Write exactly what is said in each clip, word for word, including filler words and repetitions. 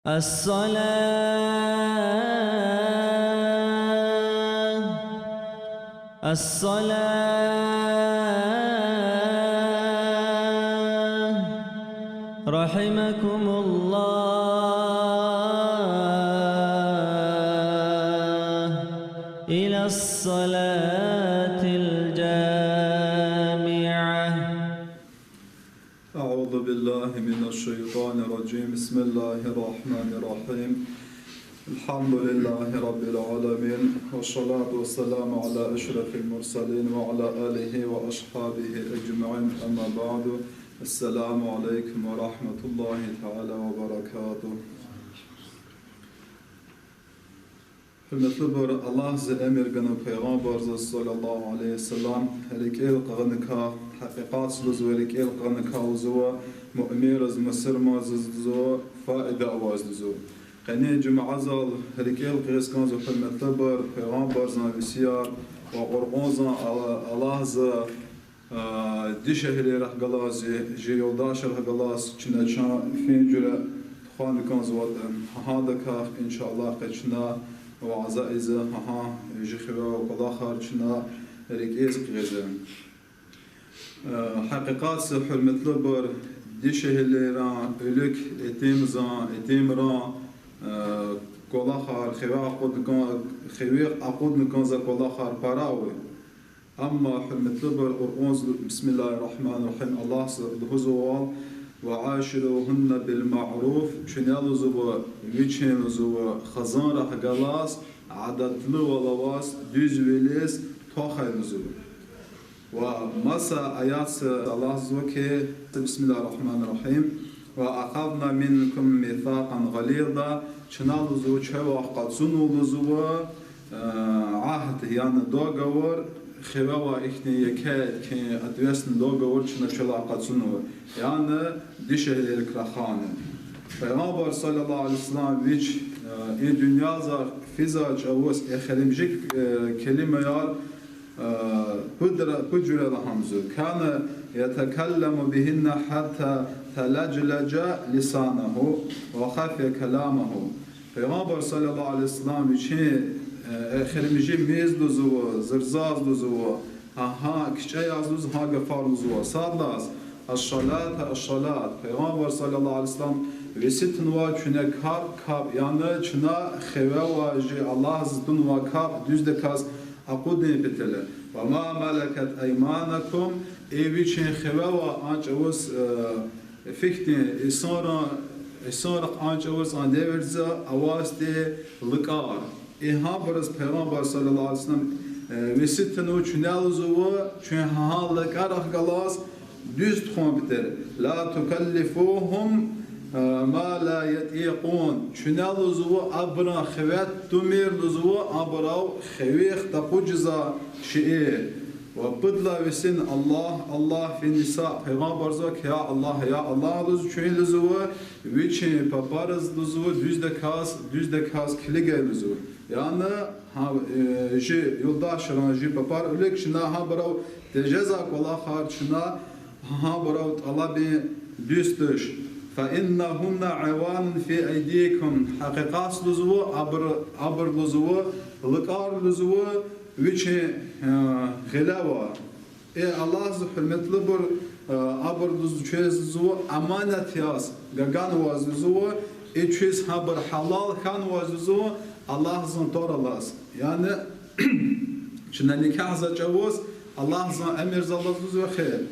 الصلاة، الصلاة، رحمكم الله، إلى الصلاة الجامعة. أعوذ بالله من الشيطان الرجيم. بسم الله الرحمن الرحيم. الحمد لله رب العالمين، والصلاة والسلام على أشرف المرسلين وعلى آله وأصحابه أجمعين. أما بعد. السلام عليكم ورحمة الله تعالى وبركاته. Гьуьрметлубур, Аллагьди эмир гана Пайгъамбарзаз, صلى الله عليه وسلم, рикӀел къагъаникай, гьакъикъатдиз рикӀел къагъаникай лугьузва, муъминриз, мусурманриз лугьузва, файда аваз лугьузва. Къенин жуьмядал рикӀел къигиз кӀанзава, гьуьрметлубур, Пайгъамбарзан весият ва Къуръанзан Алла-, Аллагьди а, дишегьлийрихъ галаз, жи юлдашрихъ галаз чна чан фин жуьре тухвана кӀанзаватӀа, гьадакай, إن شاء الله, къе чна вяза ийиз, гьа жи хиве авай кӀвалахар чна рикӀиз къигиз. Э, гьакъикъатда, гьуьрметлубур, дишегьлийрин, уьлуьк итимрин, итимрин, э, кӀвалахар, хиве акъудна кӀан-, хиве акъудна кӀанзавай кӀвалахар пара ава. Амма, гьуьрметлубур, Къуръанза, بسم الله الرحمن الرحيم, Аллагьди лугьузвайвал: وعاشروهن بالمعروف, чуьне лугьузва, вичин лугьузва, хизанрихъ галаз, адатлувал аваз, дуьзвилиз твахай лугьузва. Ва маса аятда Аллагьди лугьузва хьи, بسم الله الرحمن الرحيم, وأخذن منكم ميثاقا غليظا, чна лугьузва, чавай къачунва лугьузва, э, агьд, яни договор, хиве авай ихьтин еке, ихьтин ответственный договор чна чавай къачунва. Яни дишегьлийрик рахана. Пайгъамбар, صلى الله عليه وسلم, вич, э, и дуьньядиз физвай чӀавуз эхиримжи, э, келимаяр, э, пудра-, пуд жуьре лагьанзава. كان يتكلم بهن حتى تلجلج لسانه وخفي كلامه. Пайгъамбар, صلى الله عليه وسلم, вичин, э, эхиримжи мез лугьузва, зурзаз лугьузва, гьа, гьа кичӀе яз лугьуз гьа гафар лугьузва. Сад лагьаз: الصلاة، الصلاة. Пайгъамбар, صلى الله عليه وسلم, веси тунвай чуьне капӀ-капӀ, яни чна хиве авай жи Аллагьди тунвай капӀ дуьздаказ акъудун патал. وما ملكت أيمانكم, и вичин хиве авай а чӀавуз, э, фихьтин, инсанрин, инсанрихъ а чӀавуз а девирда авайди лукӀар. И гьабуруз Пайгъамбар, صلى الله عليه وسلم, э, веси тунва чуьне лугьузва, чуьн гьа лукӀарихъ галаз дуьз тухун патал. لا تكلفوهم، э, ما لا يطيقون. Чуьне лугьузва, абурун хиве тумир лугьузва, абурав хивяй такъуз жезвай шейэр. Ва пуд лагьай весин Аллагь, Аллагь في النساء, Пайгъамбарза: я Аллагь, я Аллагь, лугьузва, чуьн, лугьузва, вичин папариз, лугьузва, дуьздаказ, дуьздаказ килигай, лугьузва. Яни гьа, э, жи юлдашрин, жи папар уьлуьк чна гьабурав тежезвай кӀвалахар чна гьабурав тӀалабун дуьз туш. فإنهن عوان في أيديكم. Гьакъикъатда, лугьузва, абур, абур, лугьузва, лукӀар, лугьузва, вичин, э, гъиле ава. Э, Аллагьди, гьуьрметлубур, э, абур, лугьузва, чвез, лугьузва, аманат яз гаганваз, лугьузва, и чвез гьабур гьалал хьанваз, лугьузва, Аллагьдин тӀвар алаз. Яни чна никягьзавай чӀавуз Аллагьдин эмирдаллаз, лугьузва, хьи.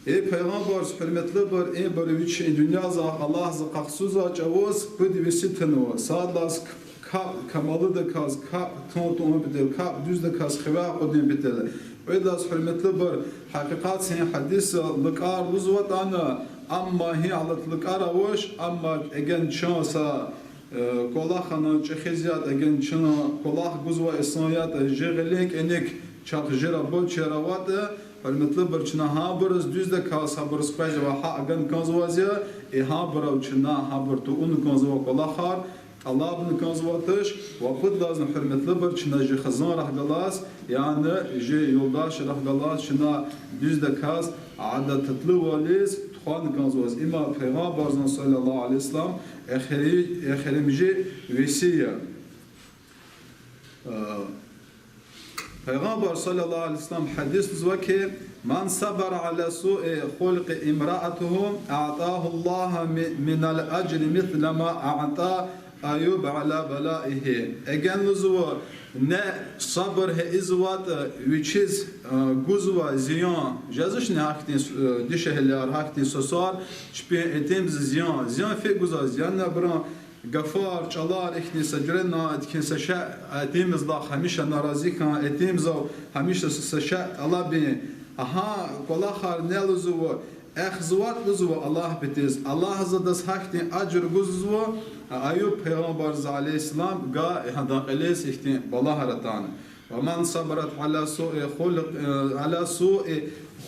Э, Пайгъамбарди, гьуьрметлубур, ибур вич и дуьньядиз Аллагьди къахчузвай чӀавуз пуд веси тунва. Сад лагьаз к-, капӀ камалдаказ, капӀ тун-, тун патал, капӀ дуьздаказ хиве акъудун патал. Кьвед лагьаз, гьуьрметлубур, гьакъикъатда гьадисда лукӀар лугьузватӀани, амма гьи гьалат лукӀар авач, амма эгер чан са, э, кӀвалахна чӀехиз ятӀа, эгер чна кӀвалах гузвай инсан ятӀа, жи гъилин кӀаник чахъ жи рабочий аватӀа, гьуьрметлубур, чна гьабуруз дуьздаказ гьабуруз къвезва, гьа аган кӀанзаваз я, и гьабурав чна гьабур тавуна кӀанзавай кӀвалахар тӀалабна кӀанзавай туш, ва пуд лагьаз, гьуьрметлубур, чна жи хизанрихъ галаз, яни жи юлдашрихъ галаз чна дуьздаказ адататлувализ Хъвана кӀанзаваз, има Пайгъамбарзан صلى الله عليه وسلم эхири-, эхиримжи веси я. Э, Пайгъамбар صلى الله عليه وسلم гьадис лугьузва хьи: من صبر على سوء خلق امرأته أعطاه الله من الأجر مثل ما أعطى أيوب على بلائه. Эген лугьузва, ни сабур гьа ийизватӀа вичиз, э, гузва зиян, жезвачни гьахьтин, э, дишегьлияр, гьахьтин сусар, чпин итимдиз зиян. Зиян фи гузва, зиян абурун гафар, чӀалар ихьтин са жуьре, на ихьтин са шей итимдилай гьамиша нарази хьун, итимдивай гьамиша са, са шей тӀалабун. Гьа кӀвалахар ни лугьузва, эхзаватӀа лугьузва Аллагь патал, Аллагьза адаз гьахьтин ажр гузва, Аюб пайгъамбарза عليه السلام гьа, гьадан кьилиз ихьтин балагьар атана. ومن صبرت على سوء خلق، على سوء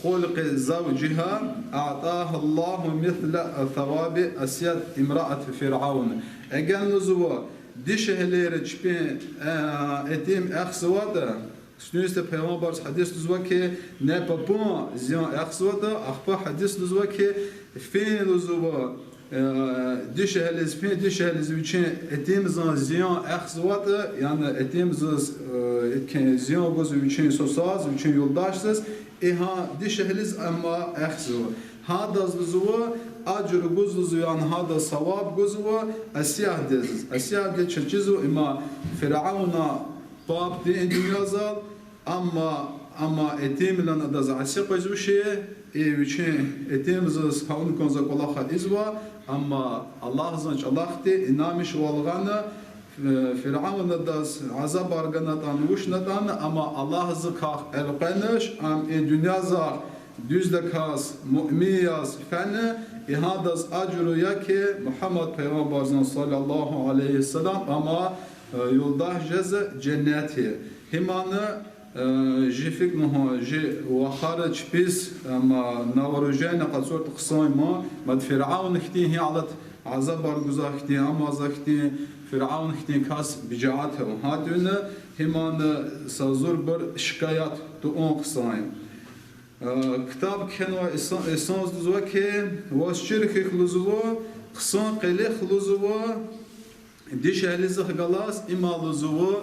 خلق زوجها أعطاها الله مثل ثواب أسية امرأة فرعون. Эген лугьузва, дишегьлийри чпин, э, итим эхзаватӀа, сунисте пайгъамбарза гьадис лугьузва хьи, ни папан зиян эхзаватӀа, ахпа гьадис лугьузва хьи, фин лугьузва, э, дишегьлиз, фин дишегьлиз вичин итимзан зиян эхзаватӀа, яни итимзаз, э, итим зиян гуз вичин сусаз, вичин юлдашзаз, и гьа дишегьлиз амма эхзава. Гьадаз лугьузва, ажр гуз лугьузва, яни гьадаз саваб гузва, Асиядиз. Асиядиз чаз чизва, има Фиръавна паб тир и дуьньязал, амма, амма итимлан адаз аси къвезвачир, и вичин итимзаз гьавун кӀанзавай кӀвалахар ийизва, амма Аллагьзан чӀалахъди инанмишвал гъана, Фиръавна адаз азабар ганатӀани, вучнатӀани, амма Аллагьзакай элкъвенач, ам и дуьньязахъ дуьздаказ, муъмин яз фена, и гьадаз ажру я хьи, Мугьаммад пайгъамбарзан صلى الله عليه وسلم амай, э, юлдаш жезва женнет я. Гьимана, э, жи фикӀ лугьун, жи вахара чпиз, амма на вооружение къачуртӀа хъсан я ман, мад Фиръавна хьтин гьи алат азабар гузвай хьтин, амма за хьтин, Фиръавна хьтин кас бижагьат ава. Гьа тӀуьна гьимана са зурбур шикаят тавун хъсан я. Э, ктаб кхьенвай инсан-, инсанза лугьузва хьи, ваз чир хьухь лугьузва, хъсан къилих лугьузва, дишегьлидихъ галаз има лугьузва,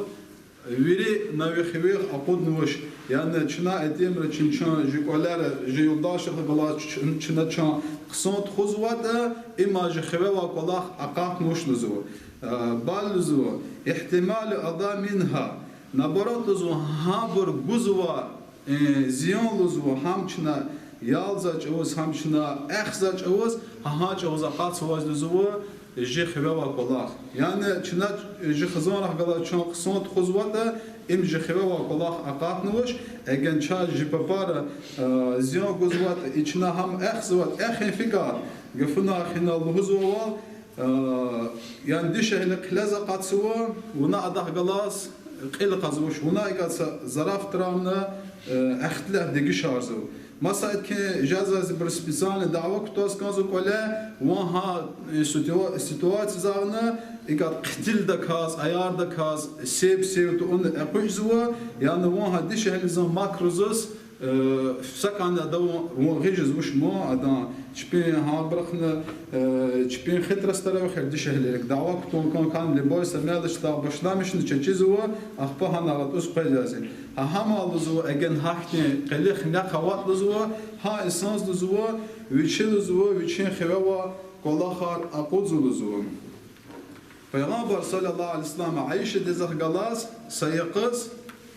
вири на ви хивяй акъуднавуш, яни чна итимра, чна чун жи кӀвалера, жи юлдашрихъ галаз ч-, чна чун хъсан тухузватӀа, има жи хивяй кӀвалах акъатнавуш лугьузва. Э, بل лугьузва, احتمال أذى منها. Наоборот лугьузва, гьабур гузвай, э, зиян лугьузва, гьам чна ялзавай чӀавуз, гьам чна эхзавай чӀавуз, гьа гьа чӀавуз акъатзаваз лугьузва жи хивяй кӀвалах. Яни чна жи хизанрихъ галаз чун хъсан тухузватӀа, им жи хивяй кӀвалах акъатнавуш, эген чаз жи папара, э, зиян гузватӀа, и чна гьам эхзаватӀа, эхин фикӀа, гафуна хьина лугьузвайвал, Э, яни дишегьли хъилез акъатзава, вуна адахъ галаз кьил кьазвач, вуна икӀ са зарафатарна, э, ихтилат дегишарзава. Маса итки жезва, ибур специальный дяве кутаз кӀанзава кӀвале, вун гьа, э, ситуа-, ситуациязни икӀ хъитилдаказ, аярдаказ, себ-себ тавуна экъечӀзава, яни вун гьа дишегьлизан макрзаз, Э, са кӀанда адав вун гъижиз вуч ман, адан чпин гьабурухъни, э, чпин хитростар ава хьи, дишегьлийрик дяве кутун кӀан хьана, любой са мелочьдал башламишна чечизва, ахпа гьана гъатӀуз къвез язи. Гьа гьама лугьузва, эген гьахьтин къилих нихъ аватӀа лугьузва, гьа инсанза лугьузва, вичи лугьузва, вичин хивяй кӀвалахар акъудзава лугьузва. Пайгъамбар صلى الله عليه وسلم Аишадизахъ галаз са йикъаз,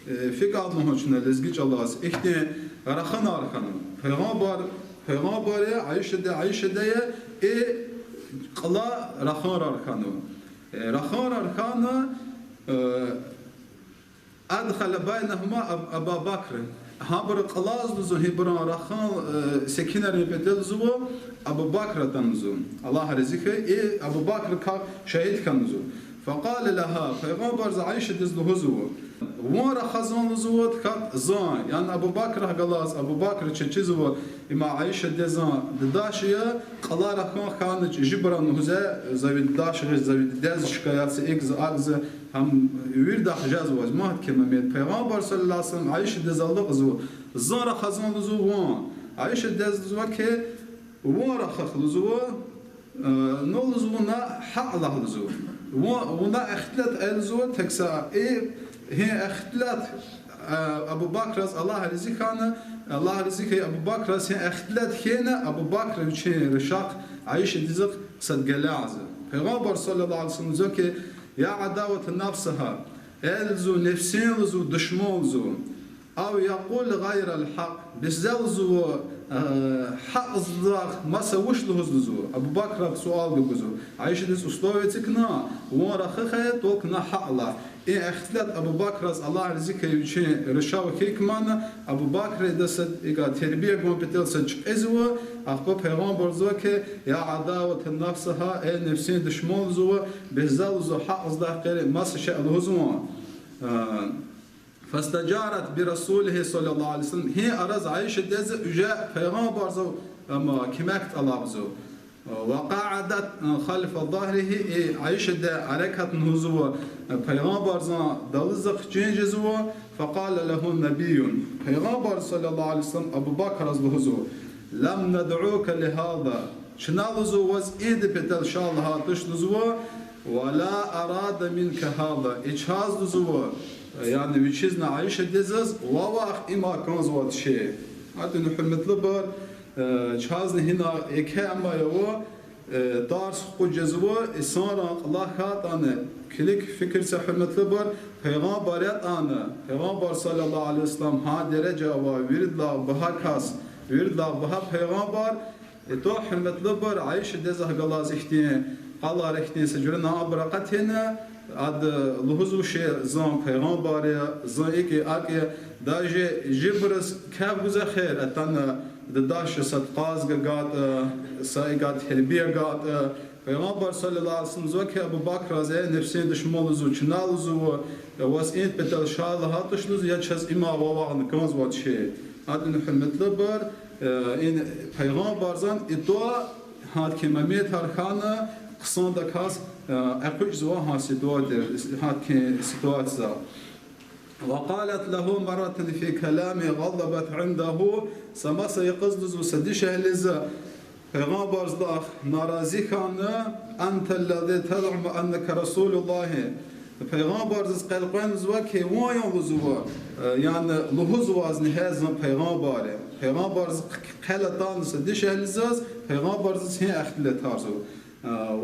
э, фикӀ ада лугьун чна лезги чӀалаз, ихьтин рахунар хьана. Пайгъамбар, пайгъамбар я, Аишади, Аишади я, и кьула рахунар хьана. Э, рахунар хьана, э, أدخل بينهما أب-، أبا بكر. Гьабурун кьулаз лугьузва, гьабурун рахун, э, секинарин патал лугьузва, Абу Бакр атана лугьузва. Аллагь рази хьуй, и Абу Бакр квай шагьид хьана лугьузва. فقال لها, пайгъамбарза Аишадиз лугьузва: Вун рахазва лугьузва, тахьайтӀа зун. Яни Абу Бакр галаз, Абу Бакр чечизва, има Аишадизан дидаш я, кьула рахун хьанач, жибуран лугьузва, за ви дидаш гъиз, за ви дидедиз шикаят це, икӀ за, акӀ за, Гьам виридахъ жезва, мад кемамет. Пайгъамбар صلى الله عليه وسلم Аишадиз алукьзава, зун рахазва лугьузва вун. Аишадиз лугьузва хьи, Вун рахах лугьузва, э, ну лугьузва, вуна гьакь лагь лугьузва. Вун, вуна ихтилат ая лугьузва, тек са и, гьи ихтилат, э, Абу Бакраз, Аллагь рази хьана, Аллагь рази хьайи Абу Бакраз гьи ихтилат хьана, Абу Бакра вичин рушахъ Аишадизахъ сад геляза. Пайгъамбар صلى الله عليه وسلم лугьузва хьи, يا عداوة نفسها, э лугьузва, нефсин лугьузва душман лугьузва. أو يقول غير الحق, бес за лугьузва, э, гьакьдахъ маса вуч лугьуз лугьузва. Абу Бакрахъ суал гугузва. Аишадиз условие эцигна, вун рахах ая, только на гьакь лагь. И ихтилат Абу Бакраз, Аллагь рази хьайи вичин рушав хьикмана, Абу Бакра идаз са икӀа тербия гун патал са чкӀизва, ахпа Пайгъамбар лугьузва хьи, يا عداوة نفسها, э нефсин душман лугьузва, бес за лугьузва гьакьдахъ гъейри маса шей лугьузван. Э, فاستجارت برسوله صلى الله عليه وسلم. Гьи араз Аишадиз уже Пайгъамбарзав, ама, куьмек тӀалабзава. وقعدت خلف ظهره, и Аишади гьерекатна лугьузва, Пайгъамбарзан далудихъ чин жезва. فقال له النبي. Пайгъамбар صلى الله عليه وسلم Абу Бакраз лугьузва: لم ندعوك لهذا. Чна лугьузва ваз ида патал ша лагьай туш лугьузва, ولا أراد منك هذا. И чаз лугьузва, яни вичизни Аишадиз, вавай има кӀанзавай туш. Гьатта, гьуьрметлубур, э, чазни гьина еке ама ава, э, тарс хкудзава, инсанрин кьилел хьайитӀани, килиг фикир це, гьуьрметлубур, Пайгъамбар ятӀани, Пайгъамбар صلى الله عليه وسلم гьа дережа авай, виридалай багьа кас, виридалай багьа пайгъамбар, итӀа, гьуьрметлубур, Аишадизахъ галаз ихьтин къалар, ихьтин са жуьре абур акъатна, ада лугьузвач зун пайгъамбар я, зун икӀ я, акӀ я, даже жибуруз кеф гуз эхир, атана дадаш сад къаз гайитӀа, са икӀа тербия гайитӀа. Пайгъамбар صلى الله عليه وسلم лугьузва хьи Абу Бакраз, э нефсин душман лугьузва, чна лугьузва ваз ида патал ша лагьай туш лугьузва, я чаз има вавай кӀанзавай туш. Гьатта, гьуьрметлубур, э, и Пайгъамбарзан итӀа гьахьтин моментар хьана, хъсандаказ, э, экъечӀзава гьа ситуация, гьахьтин ситуация. وقالت له مرة في كلام غضبت عنده, са маса йикъаз лугьузва са дишегьлиз, Пайгъамбарзахъ нарази хьана: أنت الذي تزعم أنك رسول الله. Пайгъамбарзаз къекъвена лугьузва хьи, вун я лугьузва, э, яни лугьузвай зун гьа зун пайгъамбар я. Пайгъамбарзаз хъел атана са дишегьлиз, Пайгъамбарзаз гьи ихтилатарзава.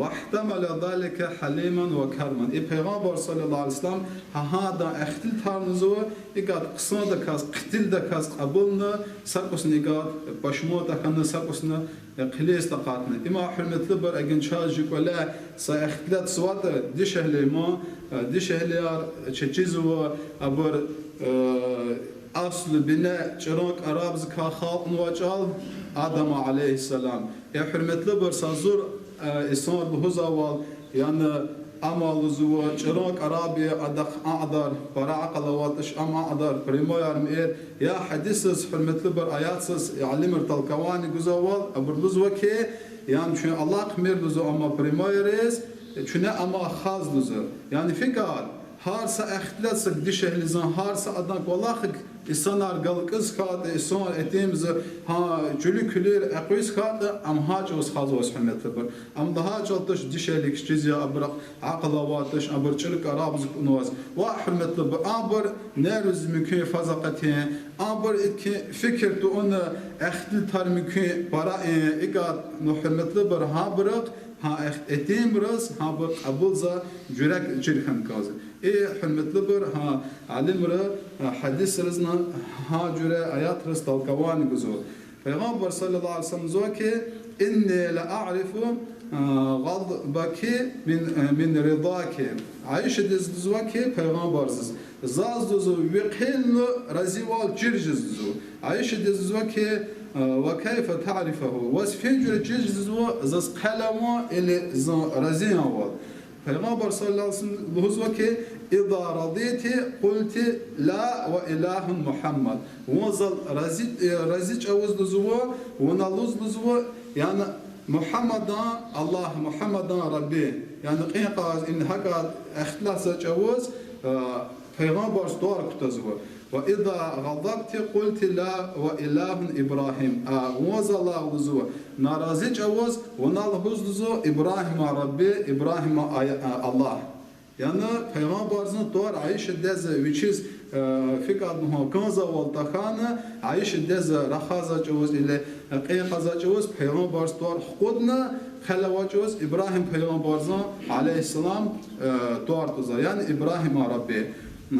واحتمل ذلك حليما وكرما. И Пайгъамбар صلى الله عليه وسلم гьа гьадан ихтилатарни лугьузва икӀа хъсандаказ, хъуьтуьлдаказ кьабулна, са кӀусни икӀа пашман тахьана, са кӀусни, э, хъилиз такьатна. Има, гьуьрметлубур, эгер чаз чи кӀвале са ихтилат суватӀа, дишегьли ман, э, дишегьлияр чечизва, абур, э, аслу бине чӀуру кӀарабдикай халкьнавай чӀал Адама عليه السلام. Э, гьуьрметлубур, са зур, э, инсан лугьузвайвал, яни ам лугьузва чӀуру кӀараб я, адахъ а кьадар пара акьул аватӀа, ам а кьадар прямой армер, я гьадисаз, гьуьрметлубур, аятсаз алимри толкование гузвайвал, абур лугьузва хьи, яни чун алахъмир лугьузва ам прямойриз, чуьне ам хаз лугьузва. Яни фикир, гьар са ихтилат са дишегьлидин, гьар са адан кӀвалахиз инсанар галкӀиз хьайитӀа, инсан итимдиз, гьа, чуьлуь-куьлуьр экъуьз хьайитӀа, ам гьа чӀавуз хазвач, гьуьрметлубур. Ам лагьай чӀал туш дишегьли кичӀез я, абурухъ акьул аватӀа туш, абур чӀуру кӀарабдик кьунваз. Ва, гьуьрметлубур, абур нервдиз мумкин фаз акъатин, абур икӀ фикир тавуна ихтилатар мумкин пара ин, икӀа, ну, гьуьрметлубур, гьабурухъ, гьа эх-, итимриз, гьабур кьабулзавай жуьрек чир хьана кӀанзава. И, гьуьрметлубур, гьа алимри, гьа гьадисризни, гьа жуьре аятриз толкование гузва. Пайгъамбар صلى الله عليه وسلم лугьузва хьи, إني لأعرف غضبك من، من رضاك. Аишадиз лугьузва хьи, Пайгъамбарзаз, заз лугьузва ви хъел рази авайвал чир жезва лугьузва. Аишадиз лугьузва хьи, وكيف تعرفه؟ Ваз фин жуьре чир жезва лугьузва, заз хъел авайвал или зун рази авайвал? Пайгъамбар صلى الله عليه وسلم лугьузва хьи, إذا رضيت قلت لا وإله محمد. Вун зал рази, э, рази чӀавуз лугьузва, вуна лугьуз лугьузва, яни Мугьаммадан Аллагь, Мугьаммадан Рабби. Яни кьин кьаз ин гьакӀа ихтилатзавай чӀавуз, э, Пайгъамбарзаз тӀвар кутазва. وإذا غضبت قلت لا وإله إبراهيم. А, вун залай лугьузва, нарази чӀавуз, вуна лугьуз лугьузва Ибрагьима Рабби, Ибрагьима ая-, а, Аллагь. Яни пайгъамбарзан тӀвар Аишадиз вичиз, э, фикӀад лугьун кӀанзавал тахьана, Аишадиз рахазвай чӀавуз или кьин кьазвай чӀавуз пайгъамбарзан тӀвар хкудна, хел авай чӀавуз Ибрагьим пайгъамбарзан, عليه السلام, э, тӀвар тузва, яни Ибрагьима Рабби. Э,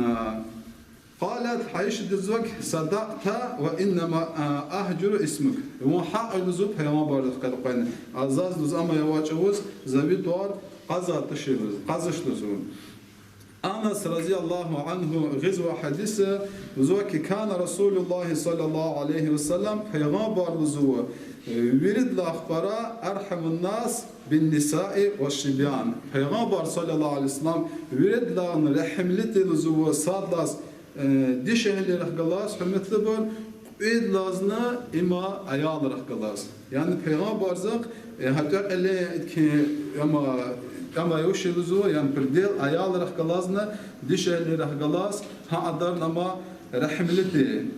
قالت, Аишади лугьузва хьи, صدقت وإنما, а, أهجر اسمك. Вун гьакӀ лугьузва, пайгъамбардихъ галкъвена. А заз лугьуз амай авай чӀавуз за ви тӀвар кьазвай туш лугьуз, кьазва лугьузва. Анас رضي الله عنه гъизвай гьадис, лугьузва хьи, كان رسول الله صلى الله عليه وسلم, пайгъамбар лугьузва, э, виридалай пара أرحم الناس بالنساء والصبيان. Пайгъамбар صلى الله عليه وسلم виридалайни регьимлиди лугьузва сад лагьайди, э, дишегьлийрихъ галаз, гьуьрметлубур, кьвед лагьайдини им аялрихъ галаз. Яни пайгъамбарзахъ, э, гьатӀа кьиле итки, ама, ама юши лугьузва, яни предел аялрихъ галазни дишегьлийрихъ галаз, гьа адарни ама регьимлиди.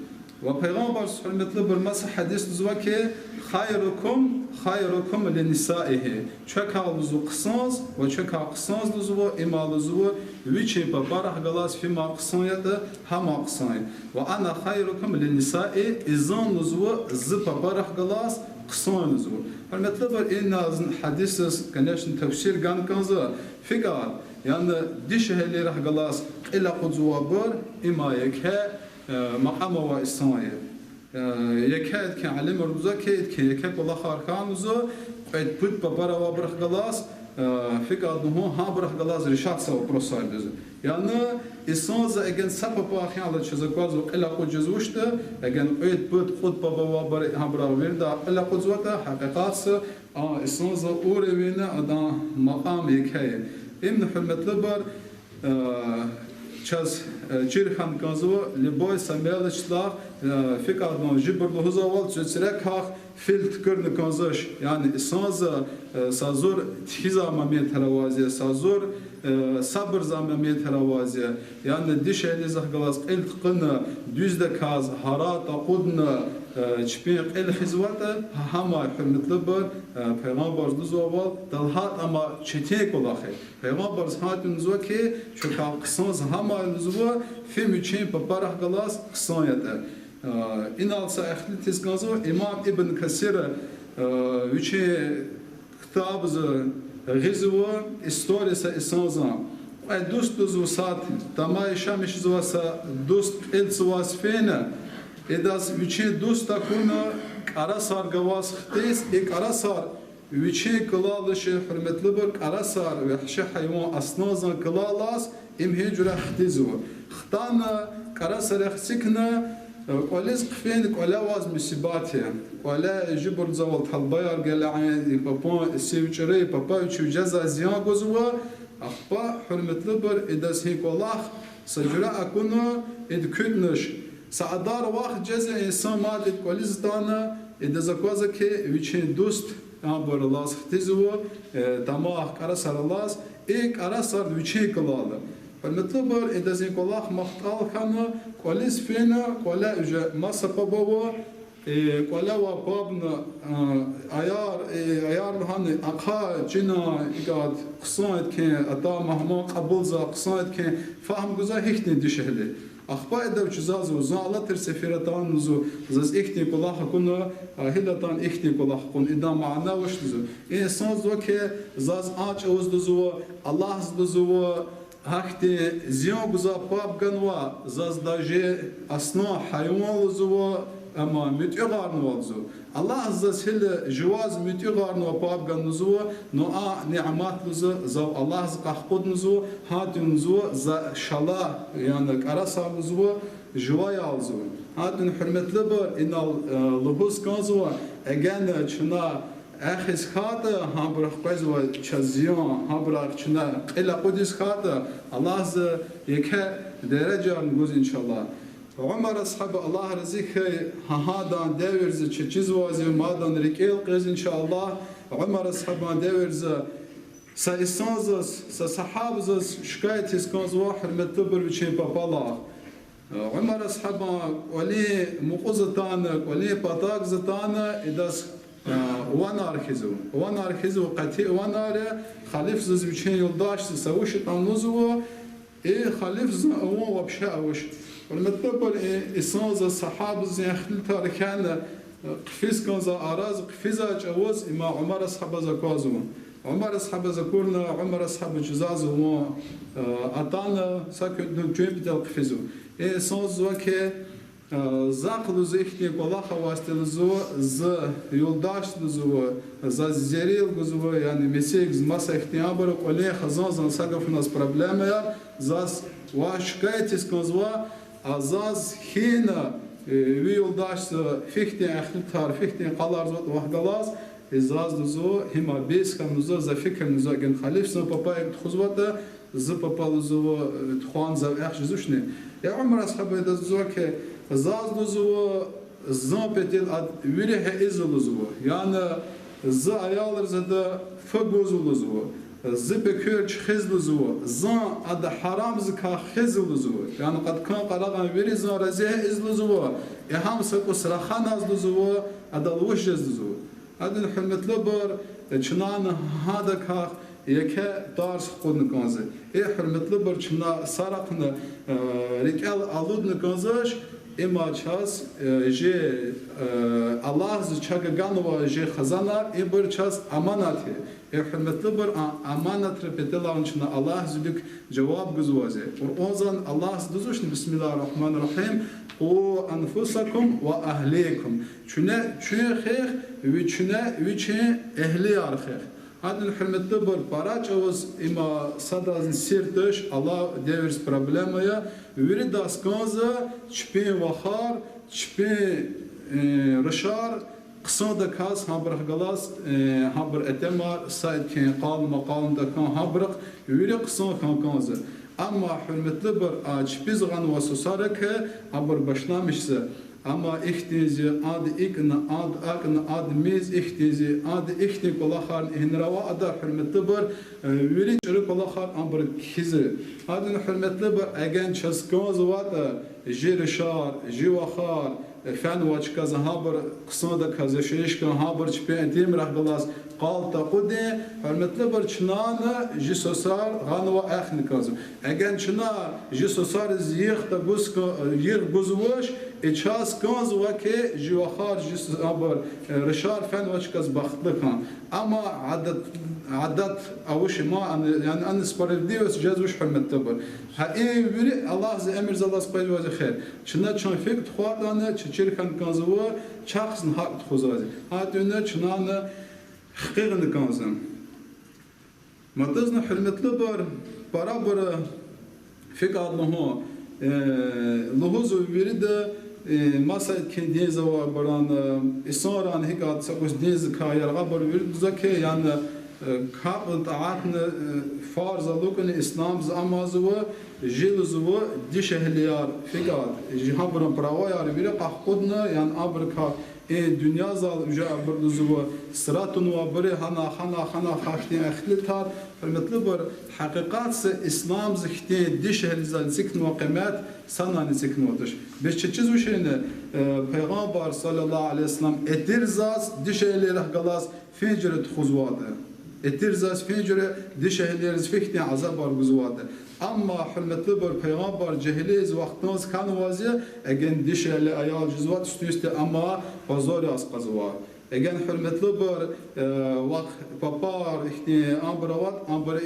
Ва пайгъамбарза, гьуьрметлубур, маса гьадис лугьузва хьи, خيركم خيركم لنسائه. Чвекай лугьузва хъсанди, ва чвекай хъсанди лугьузва, им лугьузва, вичин папарихъ галаз фимай хъсан ятӀа, гьамай хъсан я. وأنا خيركم لنسائي, и зун лугьузва зи папарихъ галаз хъсан я лугьузва. Гьуьрметлубур, ина зун гьадисдиз, конечно, тафсир гана кӀанзава, фикӀад, яни дишегьлийрихъ галаз кьил акъудзавайбур, им еке, э, макьам авай инсан я. Э, еке итки алимри лугьузва хьи, итки еке кӀвалахар хьана лугьузва, кьвед-пуд папар авайбурухъ галаз, э, фикӀад лугьун, гьабурухъ галаз решаться вопросар лугьузва. Яни инсанза эгер са папа хьайила чаз аквазва кьил акъудиз вучда, эгер кьвед-пуд, кьуд папа авайбур, гьабурухъ вирида кьил акъудзаватӀа, гьакъикъатда а инсанза уровень, адан макьам еке я. Имни, гьуьрметлубур, э, чаз, э, чир хьана кӀанзава, любой са мелочьдал, э, фикӀад лугьун, жибур лугьузвайвал, цуьцрекахъ фил туькӀуьрна кӀанзавач, яни инсанза, э, са зур тихизвай моментар авазва, са зур, э, сабурзавай моментар авазва, яни дишегьлийрихъ галаз кьил туькӀуьрна, дуьздаказ гьарай такъудна, э, чпин кьил хуьзватӀа, гьа-, гьамай, гьуьрметлубур, э, пайгъамбарза лугьузвайвал, талгьайтӀа ама четин кӀвалах я. Пайгъамбарза гьатун лугьузва хьи, чвекай хъсанди гьамай лугьузва, фим вичин папарихъ галаз хъсан ятӀа. Э, инал са ихтилатиз кӀанзава, имам Ибн Касир, э, вичин ктабза гъизва история са инсанзан. Кьве дуст лугьузва сад, тамай яшамиш жезвай са дуст кьил цаваз фена, идаз вичин дуст акуна кӀарасар гваз хтиз, и кӀарасар вичин кулалиши, гьуьрметлубур, кӀарасар вагьши гьайван асланзан кулалаз, им гьи жуьре хтизва. Хтана, кӀарасар эцигна, э, кӀвализ хъфин, кӀвале аваз мусибат я. КӀвале жибурзавал талбаяр гелегьин, и папан сив чӀуру, и папа вичив жезвай зиян гузва, ахпа, гьуьрметлубур, идаз гьи кӀвалах са жуьре акуна, ида куьтӀнач. Са кьадар вахт жезва, инсан мад ида кӀвализ атана, идаз аквазва хьи, вичин дуст абур алаз хтизва, э, тамай кӀарасар алаз, и кӀарасар вичин кулалда. Гьуьрметлубур, идаз и кӀвалах махтӀал хьана, кӀвализ фена, кӀвале уже маса паб ава, э, кӀвале авай пабни, э, аяр, э, аяр лагьана, ахъа чина, икӀ хъсан иткен, атай мугьман кьабулзавай, хъсан иткен фагьум гузвай гьихьтин дишегьли. Ахпа ида вичиз лугьузва, зун алатай сеферда атана лугьузва, заз ихьтин кӀвалах акуна, а, гьил атана ихьтин кӀвалах акуна, идан мана вуч лугьузва. Инсанза лугьузва хьи, заз а чӀавуз лугьузва, Аллагьза лугьузва, гьахьтин зиян гузвай паб ганва, заз даже аслан гьайван лугьузва, амма муьтӀуьгъарнавай лугьузва. Аллагьза заз гила жуваз муьтӀуьгъарнавай паб гана лугьузва, ну а ниъмат лугьузва, зав Аллагьза къахкъудна лугьузва, гьатун лугьузва, за шала, яни кӀарасар лугьузва, жува я лугьузва. Гьатун, гьуьрметлубур, инал, э, лугьуз кӀанзава, эгена чна эхиз хьайитӀа, гьабурухъ къвезвай чаз зиян, гьабурухъ чна кьил акъудиз хьайитӀа, Аллагьза еке дережаяр гуз, иншаллагь. Умар асгьаб, Аллагь рази хьуй, гьа гьадан девирза чечизвайзи, мадан рикӀел къвез, иншаллагь, Умар асгьабан девирза са инсанзаз, са сагьабзаз шикаят ийиз кӀанзава, гьуьрметлубур, вичин папалай. Умар асгьабан кӀвалин мукьув атана, кӀвалин патав атана, идаз, а, ванар хьизва. Ванар хьизва, къати ванар я, халифзаз вичин юлдашзаз авуш атӀан лугьузва, и халифзан авун вообще авач. Гьуьрметлубур, и инсанзаз, сагьабазан ихтилатар хьана, хъфиз кӀанзавай, араз хъфизвай чӀавуз, има Умар асгьабаз аквазва. Умар асгьабаз акурла, Умар асгьаба чизаз вун, э, атана, са куьн, ну, куьн патал хъфизва. Э, инсанзаз лугьузва хьи, э, захъ лугьузва ихьтин кӀвалах авайди лугьузва, зи юлдаш лугьузва, заз зерир гузва, яни месигиз маса ихьтин абуру кӀвалин хизандин са гафуназ проблемаяр, заз ваз шикаят ийиз кӀанзава, а заз хьина, э, ви юлдашза фихьтин ихтилатар, фихьтин къалар затӀ вахъ галаз, э, заз лугьузва, гьима бес хьана лугьузва, за фикирна лугьузва, эгер халифзан папа икӀ тухузватӀа, зи папа лугьузва, э, тухвана зав эхь жезвачни. Э, Умар асгьаба идаз лугьузва хьи, заз лугьузва, зун патал ада вири гьа ийизва лугьузва. Яни зи аялриз ада фу гузва лугьузва. Зи пекер чуьхуьзва лугьузва. Зун ада гьарамзакай хуьзва лугьузва. Яни къад квай къарагъан вири зун рази гьа ийизва лугьузва. Э, гьам са кӀус раханваз лугьузва, адал вуж жез лугьузва. Гьадин, гьуьрметлубур, э, чнани гьадакай еке тарс хкудна кӀанзава. Э, гьуьрметлубур, чна сарахъна, э, рикӀел алудна кӀанзавач, има чаз, э, жи, э, Аллагьза чага ганвай жи хизанар, ибур чаз аманат я. Э, гьуьрметлубур, а аманатрин патал чна Аллагьзавилик жаваб гузвайзи я. Къуръанзан Аллагьза лугьузвачни, بسم الله الرحمن الرحيم, قوا أنفسكم وأهليكم. Чуьне, чуьн хуьх, ви чуьне, вичин эгьлияр хуьх. Гьадин, гьуьрметлубур, пара чӀавуз има садазни сир туш, алай девирза проблема я, виридаз кӀанзава чпин вахар, чпин, э, рушар хъсандаказ гьабурухъ галаз, э, гьабурун итимар, са итим къал-макъал тахьун, гьабурухъ вири хъсан хьун кӀанзава. Амма, гьуьрметлубур, а чпиз гъанвай сусари хьи, абур башламишзава. Амма ихьтинзи, ада икӀна, ада акӀна, ада мез ихьтинзи, ада ихьтин кӀвалахарни эгьнарава, ада, гьуьрметлубур, э, вири чӀуру кӀвалахар абур кхьизва. Гьадин, гьуьрметлубур, эгер чаз кӀанзаватӀа жи рушар, жи вахар, э, фенвай чкадиз гьабур хъсандаказ яшайиш хьун, гьабур чпин итимрихъ галаз къал такъудин, гьуьрметлубур, чнани жи сусар гъанвай эхни кӀанзава. Эгер чна жи сусариз йигъ тагуз ка-, йигъ гузвач, э, чаз кӀанзава хьи, жи вахар, жи су-, абур, э, рушар фенвай чкадиз бахтлу хьун. Амма адат, адат авуш има, ан-, яни ан справедливость жезвач, гьуьрметлубур. Гьа и вири Аллагьза эмирзалаз къвезвайзи хер. Чна чун фикӀ тухвайтӀани, чаз чир хьана кӀанзава чахъни гьакӀ тухузвайзи. Гьа тӀуьна чнани хкигъна кӀанзава. Мадазни, гьуьрметлубур, парабура фикӀ ада лугьун, э, лугьузва вирида, э, маса итим динзавайбурани, э, инсанрани гьикӀ ада са кӀус динзакай яргъабур вирида лугьузва хьи, яни, э, капӀ тӀагӀатна, э, фарз алукӀни исламза амазва, жи лугьузва дишегьлияр фикӀ ада, жи гьабурун праваяр вири къахкъудна, яни абурукай и дуьньязал уже абур лугьузва сратунвайбури, гьана, гьана, гьана хахьтин ихтилатар, гьуьрметлубур, гьакъикъатда исламза хьтин дишегьлизал эцигнавай къимет санани эцигнавайди туш. Бес чаз чизвуч яни, э, Пайгъамбар صلى الله عليه وسلم этирзаз дишегьлийрихъ галаз фин жуьре тухузватӀа. Этирзаз фин жуьре дишегьлийриз фихьтин азабар гузватӀа. Амма, гьуьрметлубур, Пайгъамбар жегьилиз вахтунз хьанвайзи, эгер дишегьли аял жезватӀа, сифте ама позор яз кьазва. Эгер, гьуьрметлубур, э, вахъ папар ихьтин абур аватӀа, абур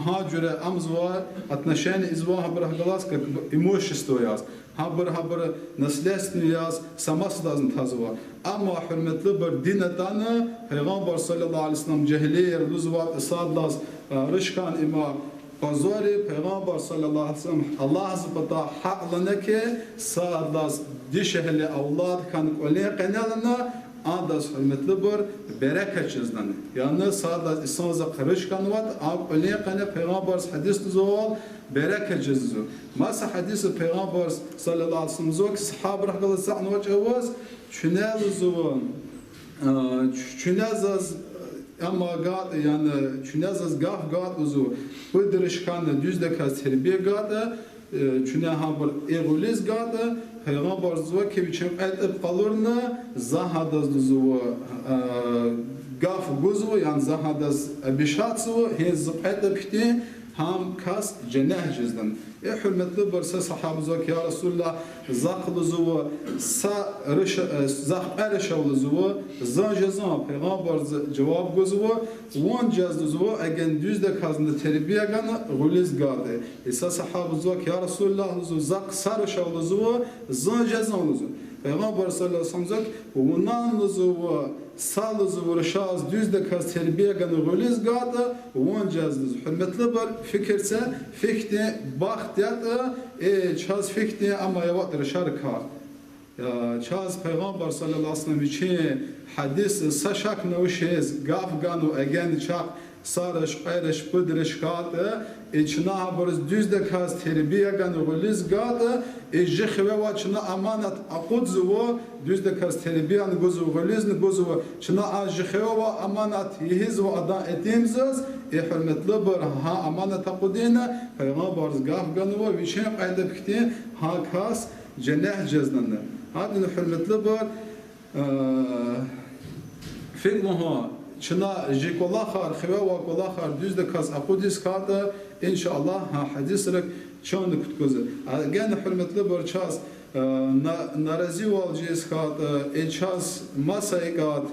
гьа жуьре амзава, отношение ийизва гьабурухъ галаз, как бы имущество яз. Гьабур, гьабур наследственный яз са масадазни тазва. Амма, гьуьрметлубур, дин атана, Пайгъамбар صلى الله عليه وسلم жегьилийри лугьузватӀа, сад лагьайди, а, руш хьана има позор я, Пайгъамбар صلى الله عليه وسلم Аллагьза патай гьакь лагьана хьи, сад лагьайди дишегьли авлад хьана кӀвалин къене лагьана, адаз, гьуьрметлубур, берекат жезва лагьана. Яни сад лагьайди инсанзахъ руш хьанватӀа, а кӀвалин къене, Пайгъамбарза гьадис лугьузва, берекат жезва. Маса гьадисда Пайгъамбар صلى الله عليه وسلم лугьузва хьи, сагьабайрихъ галаз ацукьнавай чӀавуз, чуьне лугьузва, а, чу-, чуьне заз, а, ама гатӀа, яни чуьне заз гаф гатӀа лугьузва, пуд руш хьана дуьздаказ тербия гатӀа, Э, чуьне гьабур и гъуьлуьз гатӀа, Пайгъамбарза лугьузва хьи, вичин кьве тӀуб къалурна, за гьадаз лугьузва, э, гаф гузва, яни за гьадаз обещатьзава, гьи зи кьве тӀуб хьтин гьам кас женнет жезва. Э, гьуьрметлубур, са сагьаба лугьузва хьи, я Расулуллагь, захъ лугьузва, са руша-, э, захъ кьве рушав лугьузва, зун жезва, Пайгъамбарза жаваб гузва, вун жез лугьузва, эгер дуьздаказ на тербия гана, гъуьлуьз гатӀа. Иса сагьаба лугьузва хьи, я Расулуллагь, лугьузва, захъ са рушав лугьузва, зун жезва лугьузва. Пайгъамбар صلى الله عليه وسلم лугьузва хьи, вуна лугьузва, са лугьузва рушаз дуьздаказ тербия гана гъуьлуьз гатӀа, вун жез лугьузва. Гьуьрметлубур, фикир це, фихьтин бахт ятӀа, э, чаз фихьтин амай аватӀа рушарикай. Я, чаз Пайгъамбар صلى الله عليه وسلم вичин гьадисда са шакни авачиз гаф ганва, эгер чахъ са руш, кьве руш, пуд руш хьайитӀа, э, чна гьабуруз дуьздаказ тербия гана гъуьлуьз гатӀа, э, жи хиве авай чна аманат акъудзава, дуьздаказ тербияни гузва, гъуьлуьзни гузва, чна а жи хиве авай аманат ийизва адан итимзаз, э, гьуьрметлубур, гьа аманат акъудайла, Пайгъамбарза гаф ганва, вичин кьве тӀуб хьтин гьа кас женнет жезва. Гьадин, гьуьрметлубур, э, фикир лугьун, чна жи кӀвалахар, хиве авай кӀвалахар дуьздаказ акъудиз хьайитӀа, إن شاء الله, гьа гьадисрик чун куткузва. Эгер, гьуьрметлубур, чаз, э, на-, наразивал жез хьайитӀа, э, чаз маса икӀ ятӀа,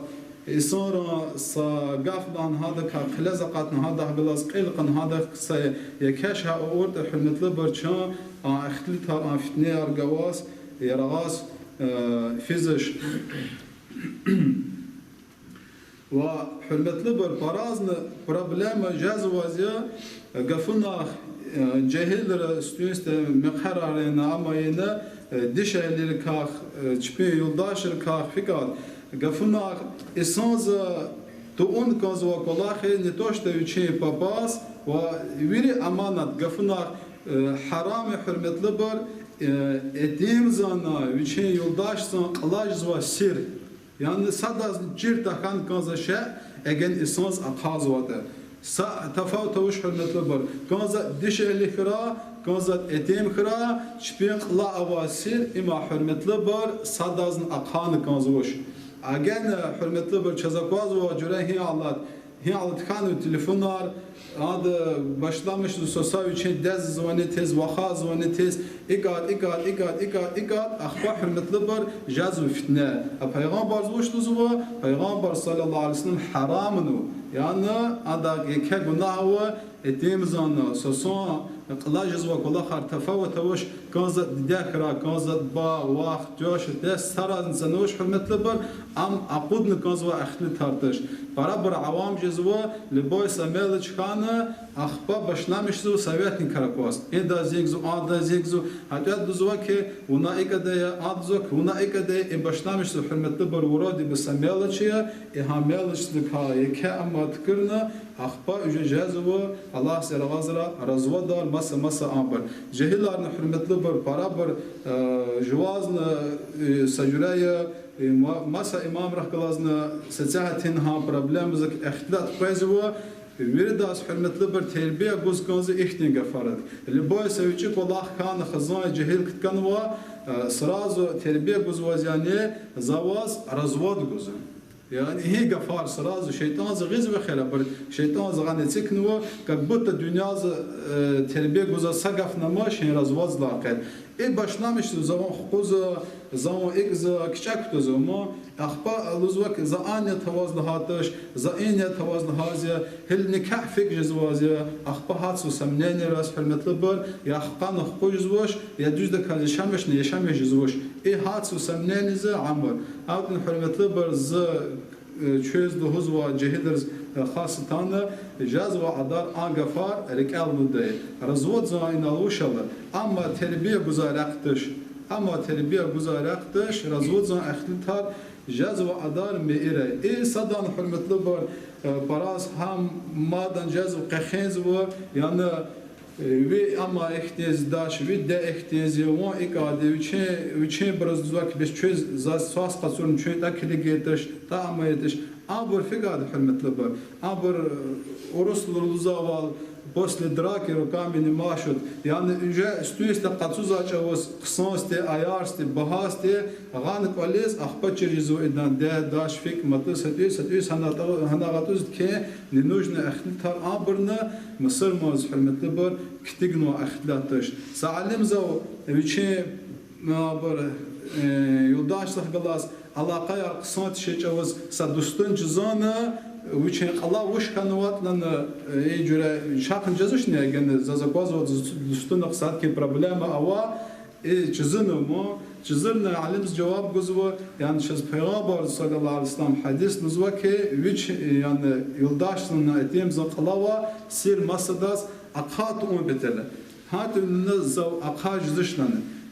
инсанрин са гаф лагьана гьадакай хъилез акъатна, гьадахъ галаз кьил кьуна, гьадахъ са еке шей авуртӀа, гьуьрметлубур, чун а ихтилатар, а фитнеяр гваз, яргъаз, э, физвач. Ва, гьуьрметлубур, пара разни проблема жезвайди я, гафунихъ, э, жегьилри сифте-сифте мехъерарна, амайна, э, дишегьлийрикай, э, чпин юлдашрикай фикӀа, гафунихъ инсанза тавун кӀанзавай кӀвалах я, не то что вичин папаз, ва вири аманат, гафунихъ, э, гьарам я, гьуьрметлубур, э, итимзанни вичин юлдашзан кьула жезвай сир. Яни садазни чир тахьана кӀанзавай шей, эгер инсанза ахъайзаватӀа. Са тафават авач, гьуьрметлубур, кӀанзаватӀа дишегьли хьурай, кӀанзаватӀа итим хьурай, чпин кьула авай сир, има, гьуьрметлубур, садазни ахъайна кӀанзавач. Эгер, гьуьрметлубур, чаз аквазва жуьре гьи алат, гьи алат хьанва, телефонар, ада башламишзава са-са вичин дедаз звонить ийиз, вахаз звонить ийиз, икӀ ятӀа, икӀ ятӀа, икӀ ятӀа, икӀ ятӀа, икӀ ятӀа, ахпа, гьуьрметлубур, жезва фитне. А Пайгъамбарза вуч лугьузва? Пайгъамбар صلى الله عليه وسلم гьарамнава. Яни адак еке гунагь ава, итимзанни, са-са кьула жезвай кӀвалахар, тафават авач, кӀанзаватӀа диде хьурай, кӀанзаватӀа буба, вах, теща, тесть, са разница авач, гьуьрметлубур, ам акъудна кӀанзавай ихтилатар туш. Парабур авам жезва, любой са мелочь хьана, ахпа башламишзава советникар акваз. Идаз зингзава, адаз зингзава, гьатӀа лугьузва хьи, вуна икӀ ятӀа, ада лугьузва хьи, вуна икӀ ятӀа, и башламишзава, гьуьрметлубур, вроде бы са мелочь я, и гьа мелочьдикай еке амма туькӀуьрна, ахпа уже жезва, Аллагьди рази хьурай, разводар, маса-маса абур. Жегьиларни, гьуьрметлубур, парабур, э, жувазни, э, са жуьре я, э, ма-, маса имамрихъ галазни сад-сад гьа проблемадик ихтилат къвезва, виридаз, гьуьрметлубур, тербия гуз кӀанзава ихьтин гафарик. Любой са вичӀи кӀвалах хьана хизан жегьил кутканва, э, сразу тербия гузваз яни, за ваз развод гузва. Яни гьи гафар сразу шейтӀанза гъизвай хьи, абур шейтӀанза гъана эцигнава, как будто дуьньяза, э, тербия гузвай са гафни амач, гьи разводзалай къе. И башламишзава за вун хкуза, за вун икӀ за, кичӀе кутазва вун. Ахпа лугьузва хьи, за а ният аваз лагьайтӀа туш, за и ният аваз лагьайди я, гьеле никягь фикӀ жезвайди я, ахпа гьатзава сомненияриз, гьуьрметлубур, я хкана хкуз жезвач, я дуьздаказ яшамишна яшамиш жезвач. И гьатзава сомненияриз абур. Гьавиляй, гьуьрметлубур, за, э, чуьз лугьузва, жегьилриз, э, хас тана, жезвай кьадар а гафар рикӀел алудай. Разводзан инал вуч ала? Амма тербия гузвай рехъ туш. Амма тербия гузвай рехъ туш, разводзан ихтилатар жезвай кьадар мийир я. И садан, гьуьрметлубур, э, параз гьам мадан жезва, къехинзава, яни, э, ви ама ихьтинди я, дач, ви де ихьтинди я, вун икӀ ятӀа, вичин, вичинбуруз лугьузва хьи, бес чуьз, заз свас къачурна, чуьн тӀа килигайтӀа туш, тӀа амайтӀа туш. Абур фикӀ ятӀа, гьуьрметлубур. Абур, э, урусри лугьузвайвал, После драки руками не машут. Яни уже уьстуьндай къацузвай чӀавуз хъсанди, аярди, багьади гъана кӀвализ, ахпа чир жезва идан дядь, даш, фикӀ, матуз, гьатӀуьз, гьатӀуьз, гьана, гьана гьатӀуз кхьин, ненужный ихтилатар, абурни мусурмандиз, гьуьрметлубур, китигнавай ихтилат туш. Са алимзав вичин, абур, э, юлдашдихъ галаз алакъаяр хъсан тушир чӀавуз са дустуни жузани, вичин кьалав вуч хьанватӀани, э, и жуьре чахъни жезвачни, эгер заз аквазва дус-, дустунихъ сад хьи проблема ава, и жузани ма, жузани алимза жаваб гузва, яни чаз Пайгъамбарза صلى الله عليه وسلم гьадис лугьузва хьи, вич, яни юлдашдин, этемдин кьалава сир масадаз ахъа тавун патал. Гьатунни зав ахъа жузачни.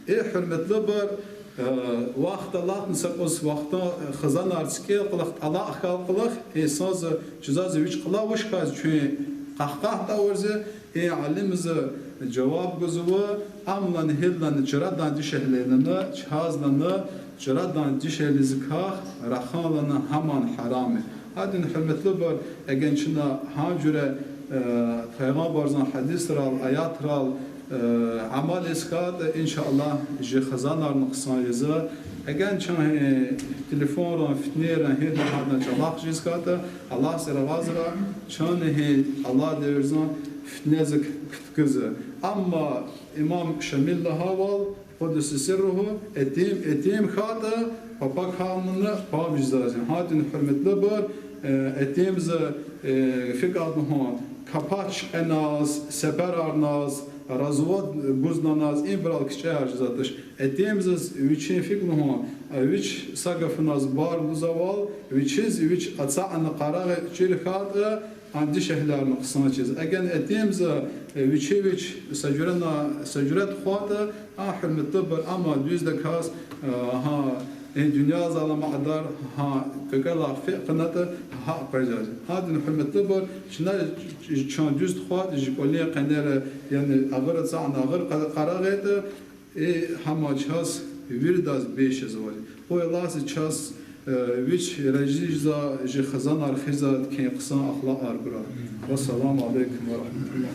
Э, гьуьрметлубур, э, вахт алатна са кӀус, вахтунда, э, хизанар цикӀел кьулухъ, тӀалакь хьайи кьулухъ, э, инсанза, чузаза вич кьалав вуч хьайиз чуьн къахкъах тавурза, э, алимза жаваб гузва, амлани гьиллани чрадан дишегьлилани, чаз лана, чрадан дишегьлизикай рахун лана гьаман гьарам я. Гьадин, гьуьрметлубур, эгер чна гьа жуьре, э, Пайгъамбарзан гьадисрал, аятрал, э, амал ийиз хьайитӀа, إن شاء الله, чи хизанарни хъсан жезва. Эгер чун, э, телефонран, фитнейран, гьи лагьайдан чӀалахъ жез хьайитӀа, Аллагьдин рагъазра чунни гьи Аллагьди вирзан фитнезик куткузва. Амма имам Шамил лагьайвал, قدس سره, этем, этем хьайитӀа, папа калмана паб жезва. Гьадин, гьуьрметлубур, э, этемза, э, фикӀ лугьун, капач кьеназ, сеперарназ, развод гузнаназ, ибурал кичӀеяр жезватӀаш. Этемзаз вичин фикӀ лугьун, э, вич са гафуназ бар гузвайвал, вичиз вич ацукьна къарагъ чир хьайитӀа, а дишегьлиярни хъсан чиз. Эгер этемза, э, вичи вич са жуьрена, са жуьре тухвайтӀа, а, гьуьрметлубур, амма дуьздаказ, э, гьа, э, дуьньязал аламатар, гьа, кӀвекӀвелай фикӀ хьанатӀа, гьа къвезва. Гьадин, гьуьрметлубур, чна чун дуьз тухвайтӀа, чи кӀвалин къенера, яни агъур ацукьна агъур къа-, къарагъайтӀа, и гьам чаз виридаз бес жезва. Къуй Аллагьди чаз, э, вич рази жеза, чи хизанар хуьзвай хьи хъсан ахлакьар гурай. والسلام عليكم ورحمة الله.